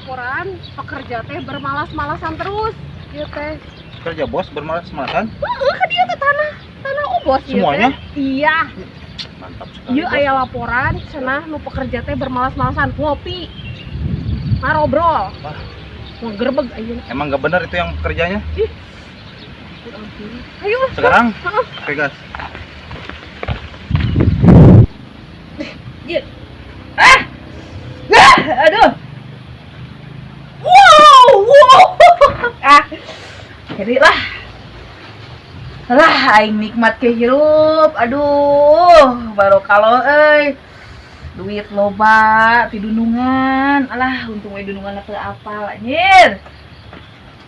laporan pekerja teh bermalas-malasan terus. Ieu teh. Kerja bos bermalas-malasan? Heeh, ka dieu teh tanah tanah oh bos ieu teh. Semuanya? Iya. Mantap sekali. Ieu Bos. Aya laporan cenah nu pekerja teh bermalas-malasan ngopi. Ngarobrol. Wah. Ngegerebeg ayeuna. Emang gak benar itu yang kerjanya? Ih. Ayo. Sekarang? Heeh. Oke, gas. Iya. Ah! Ah, aduh. Wow, wow. Ah. Jadi lah. Lah aing nikmat ke hirup. Aduh, barokalo euy. Duit loba ti dunungan. Alah, untung we dunungan teu apal anjir.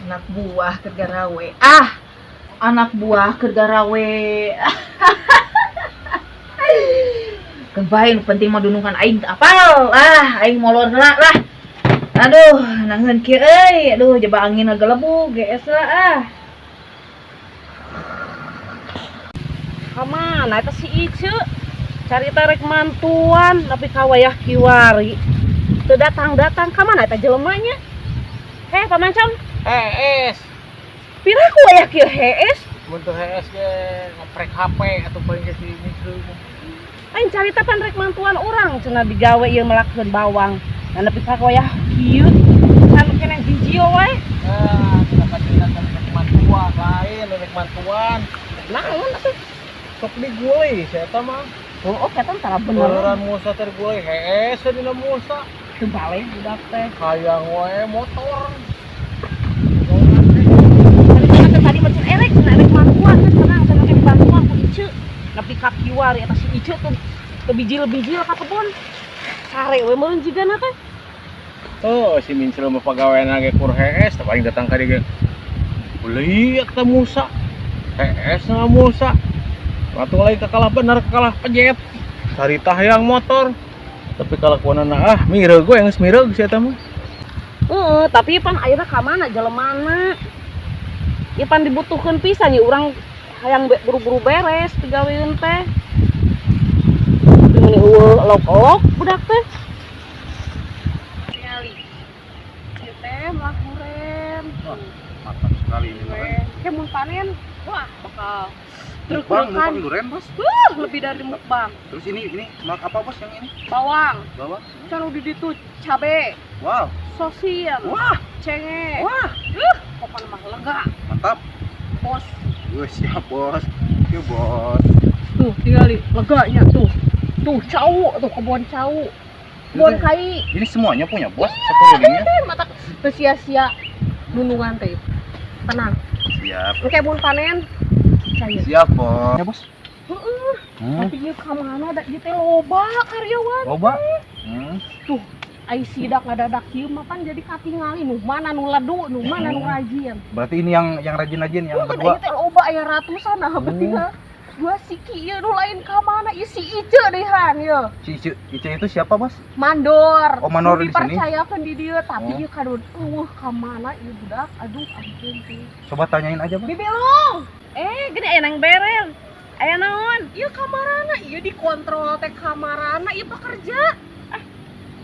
Anak buah keur garawe. Ah, anak buah keur garawe. Kebae nu penting mah dunungan aing teu apal. Ah, aing molor heula lah. Aduh, nangeun kieu euy. Aduh, jaba angin ngagelebug gees lah ah. Kamana eta si Ice? Cari tarek mantuan tapi ka wayah kiwari. Teu datang-datang ka mana eta jelemanya? Heh, pamancam. Hees. Piraku wayah kieu hees? Mun teu hees ge ngoprek HP atuh paling ge si Minceu. Aing carita pan rek mantuan urang cenah digawe ieu melakeun bawang. Nah nepi ka wayah kieu can keneh bijil wae. Ah, tidak kacina kan rek mantuan lain rek mantuan. Naon atuh? Sok digulai si eta mah. Oh, oh eta tara bener. Beneran Musa teh digulai hees dina Musa. Teu balik budak teh. Hayang wae motor. Tadi teh tadi mah cenah erek cenah erek mantuan teh tenang cenah ke dibantuan ku Ice. Nepi ka kiwari eta si Ice teh teu bijil-bijil ka kebon. Sare we meureun jigana teh. Oh, si Minceu mah pagaweana ge kur hees, teh paling datang ka dieu ge. Beli eta Musa. Hees na Musa. Waktu lagi kekalah bener kekalah pejet. Carita hayang motor. Tapi kalakuanana ah mireug we geus mireug si eta mah. Heeh, tapi pan ayeuna ka mana jelemana? Ieu pan dibutuhkeun pisan ieu urang hayang buru-buru beres digaweun teh. Tapi meuni eueuh elok-elok budak teh. Ningali. Ieu teh melak duren. Wah, mantap sekali ini. Kayak mun panen, wah bakal Mukbang, truk-trukan. mukbang duren, Bos. Lebih dari mukbang. Terus ini melak apa, Bos, yang ini? Bawang. Bawang. Can udah ditu cabe, Wow. sosin, Wah, cengek. wah. Pokoknya mah lega, Mantap. Bos. Gue siap, Bos. Oke, Bos. Tuh, tinggali leganya tuh. Tuh, cau, tuh kebun cau. Kebun kai. Ini semuanya punya Bos, sekelilingnya. Mata teu sia-sia nunungan teh. Tenang. Siap. Engke mun panen cair. Siap, Bos. Ya, Bos. Heeh. Tapi ieu ka mana da ieu teh loba karyawan. Loba. Tuh, ai sidak ngadadak kieu mah pan jadi katingali nu mana nu ledu, nu mana nu rajin. Berarti ini yang rajin-rajin yang Wah, berdua. ieu teh loba aya ratusan nah berarti mah. Dua siki ieu nu lain ka mana ieu si Ice dehan ieu. Si Ice itu siapa, Bos? Mandor. Oh, mandor di sini. Dipercayakeun di dieu tapi Oh. ieu kadon eueuh ka mana ieu budak. Aduh, ampun teh. Coba tanyain aja, Bos. Bibilung. Gini aya nang berel. Aya naon? Ieu kamarana, ieu dikontrol teh kamarana ieu pekerja. Ah,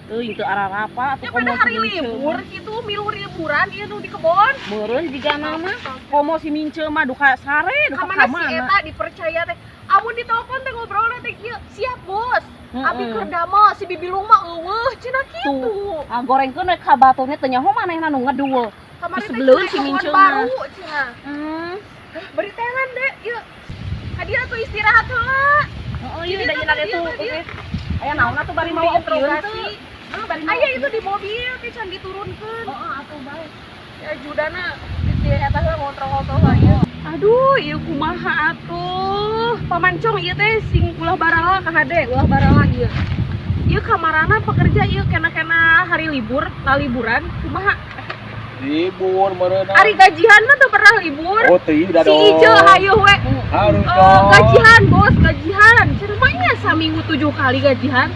teuing teu ararapa atuh Ya pada hari libur gitu, milu liburan ieu nu di kebon. Meureun jigana mah komo si Mince mah duka sare duka Kamana si kamana. eta dipercaya teh. Amun ditelepon teh ngobrol teh kieu, siap bos. Heeh. Abi keur damel si Bibilung mah eueuh cenah kitu. Ah, gorengkeun we ka baturnya teu nyaho manehna nu ngedul. Kamari teh Sebelum cenah si kebon Mince mah. baru cenah. Hmm. Beri tenan deh, ieu. Ka dieu atuh istirahat heula. Heeh, ieu Iya, da ieu iya, tuh. iya. Oke. Aya naon atuh bari mawa Diinterogasi. Heeh, bari mawa. Aya itu di mobil teh can diturunkeun. Heeh, atuh bae. Ya judana di eta heula ngontrol-ngontrol ieu. Aduh, ieu kumaha atuh? Pamancong ieu teh sing ulah barala ka hade, ulah barala ieu. Ieu kamarana pekerja ieu kena-kena hari libur, la liburan, kumaha? Libur meureun. Ari gajian mah teu pernah libur. Oh, teu da Si Ice hayu we. Harus dong. Gajian bos, gajian. Cenah mah nya saminggu 7 kali gajian.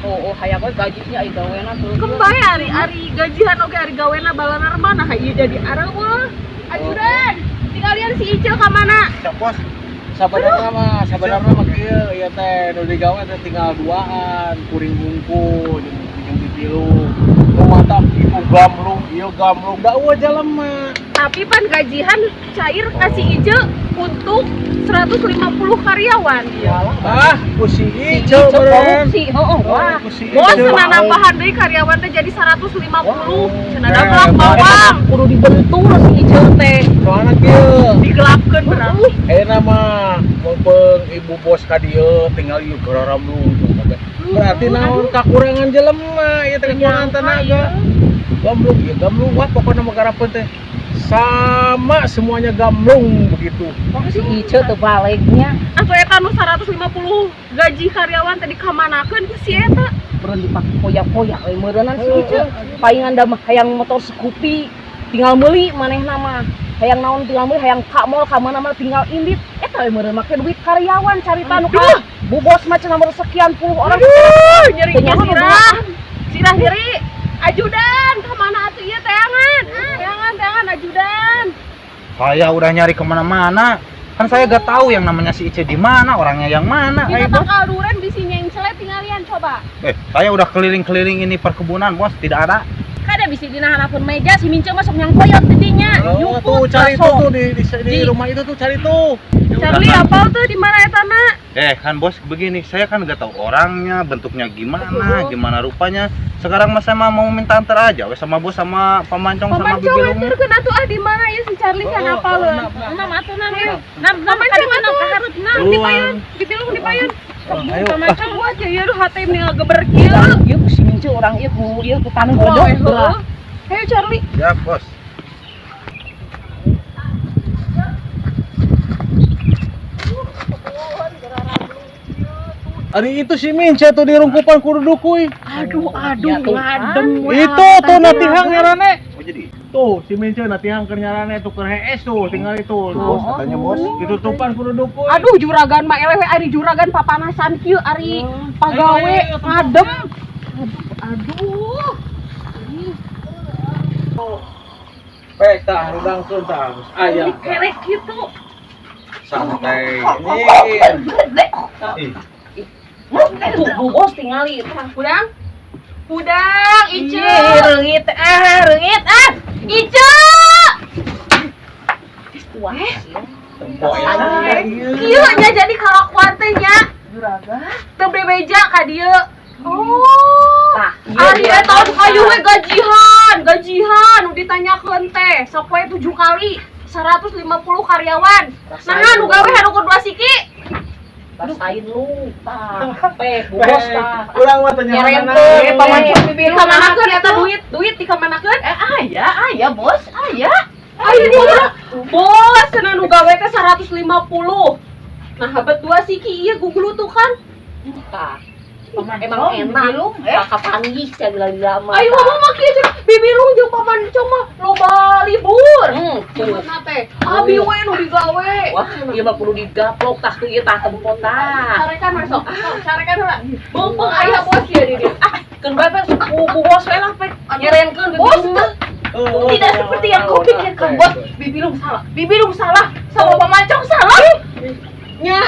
Oh, oh hayang we gajinya ai gawena tuh. Kembali ari gajian oge ari gawena balanar mana ieu jadi areueuh. Ajudan, tingalian si Ice ka mana? Siap, Bos. Sabenerna mah kieu ieu teh nu digawe teh tinggal duaan, kuring hungkul jeung jeung ditilu. Nu mata itu gamlung, ieu gamlung, da euweuh jelema. Tapi pan gajian cair ka si Ice untuk 150 karyawan. Ah, ku si Si Ice Ice meureun. korupsi, heeh, wah. Ku si Bos Ice. cenah nambahan deui karyawan teh jadi 150. Cenah Eh, dablak bawang. Kudu dibentur si Ice teh. Soalna kieu. Digelapkeun berarti. Ayeuna mah mumpung ibu bos ka dieu tinggal ieu gararamlung tuh kabeh. Berarti naon kakurangan jelema ieu teh, kekurangan tenaga. Gamlung ieu gamlung, wah pokoknya mah garapeun teh sama semuanya gamlung begitu. Si Ice teu balegnya. Atau eta nu 150 gaji karyawan teh dikamanakeun ku si eta. Meureun dipake poyak-poyak we meureunan si Ice. Palingan da mah hayang motor Scoopy tinggal meuli manehna mah. Hayang naon tinggal meuli, hayang ka mall ka mana mah tinggal indit. Eta we meureun make duit karyawan carita nu ka Bu Bos mah cenah meureun sekian puluh orang. Aduh, nyeri Teu nyaho nu sirah. Sirah nyeri. Ajudan, kemana atuh ieu teangan? Ah, teangan, teangan ajudan. Saya udah nyari kemana-mana. Kan saya gak tahu yang namanya si Ice di mana, orangnya yang mana. Dina Ayo, Bos. tangkal duren bisi nyengsele tinggalian coba. Eh, saya udah keliling-keliling ini perkebunan, Bos, tidak ada. Kada bisi dina hareupeun meja si Mince masuk nyangkoyot di dinya. Oh, tuh cari tuh tuh di rumah itu tuh cari tuh. Charlie apal tuh di mana eta na? Eh, kan Bos begini, saya kan gak tahu orangnya, bentuknya gimana, gimana rupanya. Sekarang mas saya mau minta antar aja, wes sama Bos sama Pamancong sama Pamancong Bibilung. anterkeun atuh ah di mana ieu si Charlie can apaleun. Nam atuh nam. Nam nam Pamancong kaditu nam atuh. ka hareup nam. Di payun, dibilung di payun. Ayo. Pamancong buat ya ieu hate meni ngageber kieu. Ieu ku si Mince urang ieu ku taneuh Wah, godog. heueuh. Ayo Charlie. Ya, Bos. Ari itu si Mince tuh di rungkupan kudu dukui. Aduh, aduh, Ya, tuh ngadem we. Itu tuh natihang nyarane. Oh, jadi Tuh si Mince natihang keur nyarane tuh keur hees tuh tinggal itu. Bos katanya Bos. Ditutupan kudu dukui. Aduh, juragan mah eleh we ari juragan papanasan kieu ari pagawe Ayo, ayo, ayo, ngadem. Aduh, aduh. Pek tah rudangkeun tah geus aya. Kelek kitu. Santai. Ih, Tuh Bu Bos tingali tah. Udang. Udang, Ice. Ih, reungit ah, reungit ah. Ice. Wah. Tempo ya. Kieu nya jadi kalakuan teh nya. Juragan. Teu bebeja ka dieu. Oh. Tah, Ari eta tahun kayu we gajihan, gajihan nu ditanyakeun teh sok we 7 kali 150 karyawan. Nah, nu gawe harukur dua siki. Rasain lu tah. Pek Bu Bos tah. Urang mah teh Nyerempet. Eh, Pamancong Bibilung. Dikamanakeun eta duit, duit dikamanakeun? Eh, aya, aya, Bos, aya. Ayo dia. Bos, cenah nu gawe teh 150. Nah, habet dua siki ieu gugulutukan. Tah. Emang enak. Bibilung, eh. Tah kapanggih sia lila mah. Ayo mama mah kieu cenah Bibilung jeung Pamancong mah loba libur. Tuh. Maksudna teh, abi we nu digawe. Wah, ieu mah kudu digaplok tah tuh ieu tah tempo tah. Carekan we sok. Sok, carekan heula. Beungpeung aya bos ieu di dieu. Ah, keun bae pek ku Bu Bos we lah pek nyerenkeun Bos Bibilung tuh mah. tidak seperti yang kau pikirkan, Bos. Bibilung salah. Bibilung salah. Sama Pamancong salah. Nya,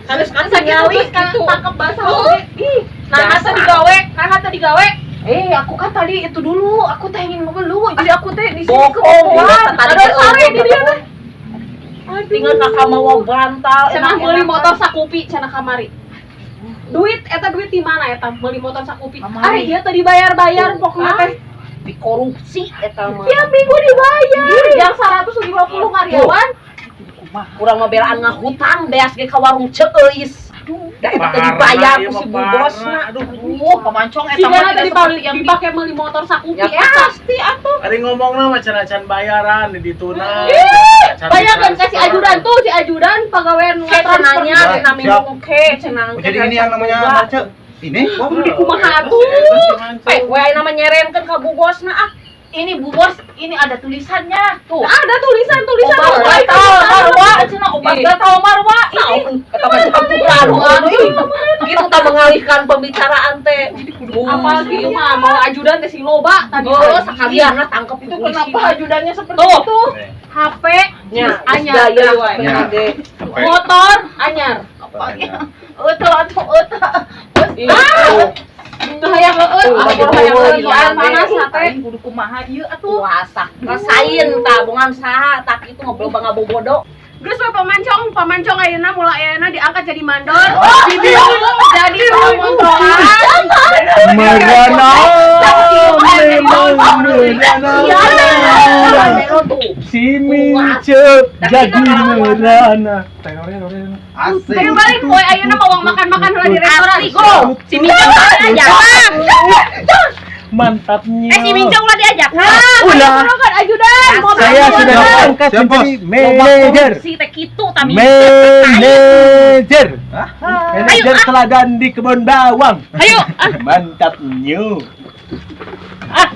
Harus kan sakit nyali kan gitu. tangkep basah oge. Ih, nah tadi digawe, nah tadi digawe. Eh, aku kan tadi itu dulu, aku teh ingin ngeluh. Jadi aku teh di sini Bohong, kebobolan. tadi Ada sare di dia teh. Tinggal kakak mau bantal, Cenah meuli enak-enakan. motor sakupi cenah kamari. Duit eta duit di mana eta meuli motor sakupi? Kamari. Ari ieu teh dibayar-bayar pokoknya teh. Dikorupsi eta mah. Tiap minggu dibayar. Yang 150 karyawan. Kurang mah belaan ngahutang beas ge ka warung Ceuis. Aduh, da eta teh dibayar ku si Bu Bosna. Aduh. Pamancong eta Sigana mah teh tidak seperti yang dipake meuli motor sakupi Ya eta. pasti atuh. Ari ngomongna mah cenah can bayaran di dituna. Bayangkan kasih ajudan tuh si ajudan pegawai Ke cenanya Ya, cenah siap. minum ke cenah. Oh, jadi ini yang namanya Marce. Ini? Bos. Kudu dikumaha atuh. Pek we ayeuna mah nyerenkeun ka Bu Bosna ah. Ini Bu Bos, ini ada tulisannya. Tuh. Ada tulisan-tulisan Obat baik. gatal marwa, cenah obat gatal marwa ini. Eta mah campuran. Aduh, gitu tak mengalihkan pembicaraan teh. Apa gitu mah mau ajudan teh si loba tadi. Oh, sakalian lah tangkep Itu kenapa ajudannya seperti Tuh. itu? HP Nya, anyar gaya deui we. Nya. ge. Motor anyar. Apanya? Eueuh atuh eueuh. Ah, Teu Hayang heueut, boro hayang heueut soal panas hate. Aing kudu kumaha ieu atuh. Puasa. Rasain tabungan saha tak itu ngobrol bang bodoh. Geus we pamancong, pamancong ayeuna mulai ayeuna diangkat jadi mandor. Jadi pengontrolan. Merana, memang merana. Si Mince jadi merana. Asik. Ayo balik poe ayeuna mau makan-makan heula di restoran. Asli go. Si Mince diajak. Mantapnya. Eh, si Mince ulah diajak. Nah, Ulah. kan ajudan. Mau Saya sudah diangkat Siap, Bos. menjadi manajer. Si teh kitu ta Mince. Manajer. Manajer Ayo, ah. teladan di kebun bawang. Ayo, ah. Mantap new. Ah.